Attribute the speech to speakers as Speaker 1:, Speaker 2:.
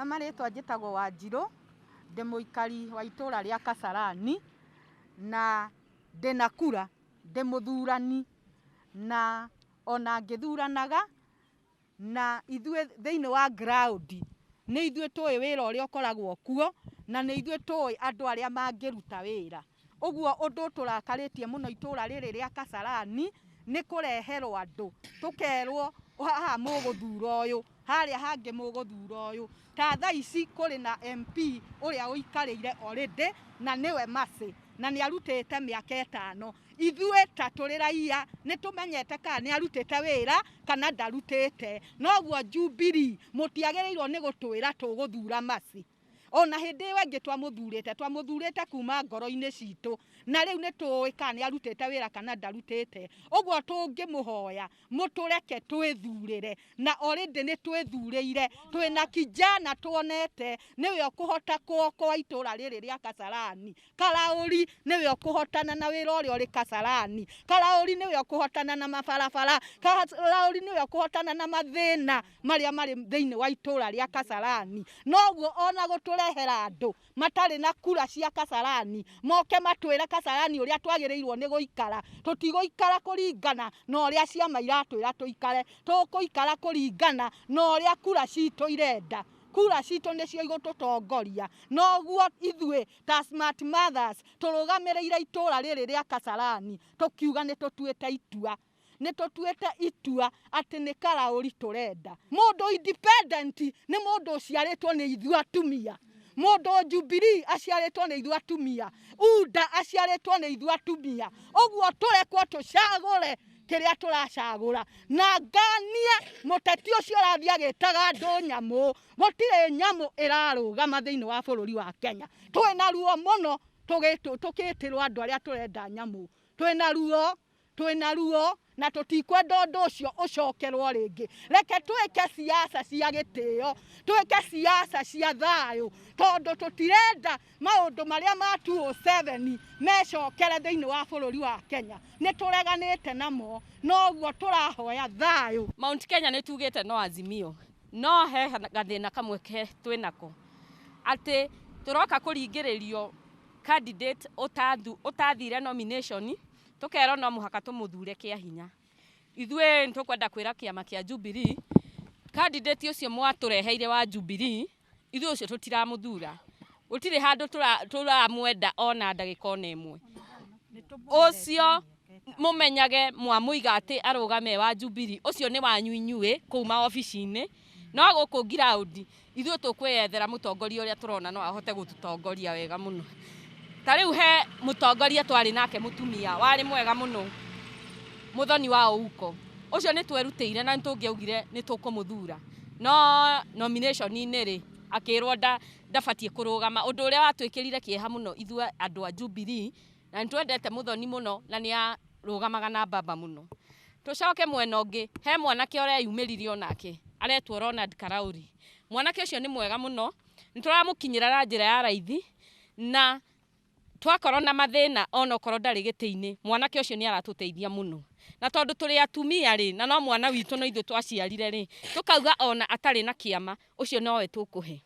Speaker 1: Ha marĩtwa njĩtagwo Wanjirũ, ndĩ mũikari wa itũra rĩa Kasarani, na ndĩna kura, ndĩ mũthurani, na ona ngĩthuranaga, na ithuĩ thĩinĩ wa ground nĩ ithuĩ tũĩ wĩra ũrĩa ũkoragwo kuo, na nĩ ithuĩ tũĩ andũ arĩa mangĩruta wĩra. Ũguo ũndũ ũtũrakarĩtie mũno itũra rĩrĩ rĩa Kasarani nĩ kũreherwo andũ tũkerwo haha mũgũthura ũyũ, harĩa hangĩ mũgũthura ũyũ. Ta thaa ici kũrĩ na MP ũrĩa ũikarĩire already na nĩwe Mercy, na nĩ arutĩte mĩaka 5. Ithuĩ ta tũrĩ raia nĩ tũmenyete kana nĩ arutĩte wĩra kana ndarutĩte. Noguo Jubilee mũtiagĩrĩirwo nĩ gũtwĩra tũgũthura Mercy. Ona hĩndĩ ĩyo ĩngĩ twamũthurĩte, twamũthurĩte kuma ngoro-inĩ citũ, na rĩu nĩ tũĩ kana nĩ arutĩte wĩra kana ndarutĩte. Ũguo tũngĩmũhoya mũtũreke twĩthurĩre, na already nĩ twĩthurĩire, twĩna kijana tuonete nĩwe ũkũhota kuokoa itũra rĩrĩ rĩa Kasarani. Karaũri nĩwe ũkũhotana na wĩra ũrĩa ũrĩ Kasarani. Karaũri nĩwe ũkũhotana na mabarabara. Karaũri nĩwe ũkũhotana na mathĩna marĩa marĩ thĩinĩ wa itũra rĩa Kasarani. Noguo ona gũtũrehera andũ matarĩ na kura cia Kasarani moke matwĩre Kasarani ũrĩa twagĩrĩirwo nĩ gũikara. Tũtigũikara kũringana na ũrĩa ciama iratwĩra tũikare, tũkũikara kũringana na ũrĩa kura citũ irenda. Kura citũ nĩcio igũtũtongoria. Noguo ithuĩ ta Smart Mothers tũrũgamĩrĩire itũra rĩrĩ rĩa Kasarani tũkiuga nĩ tũtuĩte itua, nĩ tũtuĩte itua atĩ nĩ Karaũri tũrenda. Mũndũ independent nĩ mũndũ ũciarĩtwo nĩ ithuĩ atumia. Mũndũ Jubilee aciarĩtwo nĩ ithuĩ atumia. UDA aciarĩtwo nĩ ithuĩ atumia. Ũguo tũrekwo tũcagũre kĩrĩa tũracagũra. Na nganie mũteti ũcio ũrathiĩ agĩtaga andũ nyamũ. Gũtirĩ nyamũ ĩrarũgama thĩinĩ wa bũrũri wa Kenya. Twĩna ruo mũno tũkĩtĩrwo andũ arĩa tũrenda nyamũ. Twĩna ruo, twĩna ruo na tũtikwenda ũndũ ũcio ũcokerwo rĩngĩ. Reke twĩke siasa cia gĩtĩo, twĩke siasa cia thayũ, tondũ tũtirenda maũndũ marĩa ma 2007 mecokere thĩinĩ wa bũrũri wa Kenya. Nĩ tũreganĩte namo, noguo tũrahoya thayũ.
Speaker 2: Mount Kenya nĩ tugĩte no Azimio, no he gathĩna kamwe ke twĩnako atĩ tũroka kũringĩrĩrio candidate ũtathire nomination, tũkerwo no mũhaka tũmũthure kĩa hinya. Ithuĩ nĩ tũkwenda kwĩra kĩama kĩa Jubilee, candidate ũcio mwatũreheire wa Jubilee, ithuĩ ũcio tũtiramũthura. Gũtirĩ handũ tũramwenda ona ndagĩka ona ĩmwe. Ũcio mũmenyage mwamũiga atĩ arũgame wa Jubilee, ũcio nĩ wanyu inyuĩ kũu maobici-inĩ, no gũkũ ground ithuĩ tũkwĩyethera mũtongoria ũrĩa tũrona no ahote gũtũtongoria wega mũno. Ta rĩu he mũtongoria twarĩ nake mũtumia warĩ mwega mũno, Mũthoni wa Ouko. Ũcio nĩ twerutĩire na nĩ tũngĩaugire nĩ tũkũmũthura, no nomination-inĩ rĩ akĩrwo ndabatiĩ kũrũgama, ũndũ ũrĩa watwĩkĩrire kĩeha mũno ithuĩ andũ a Jubilee, na nĩ twendete Mũthoni mũno na nĩ arũgamaga na mbamba mũno. Tũcoke mwena ũngĩ, he mwanake ũreyumĩririe onake aretwo Ronald Karauri. Mwanake ũcio nĩ mwega mũno, nĩ tũramũkinyĩra na njĩra ya raithi, na twakorwo na mathĩna onokorwo ndarĩ gĩtĩ-inĩ, mwanake ũcio nĩ aratũteithia mũno. Na tondũ tũrĩ atumia rĩ, na no mwana witũ no ithuĩ twaciarire rĩ, tũkauga ona atarĩ na kĩama, ũcio nowe tũkũhe.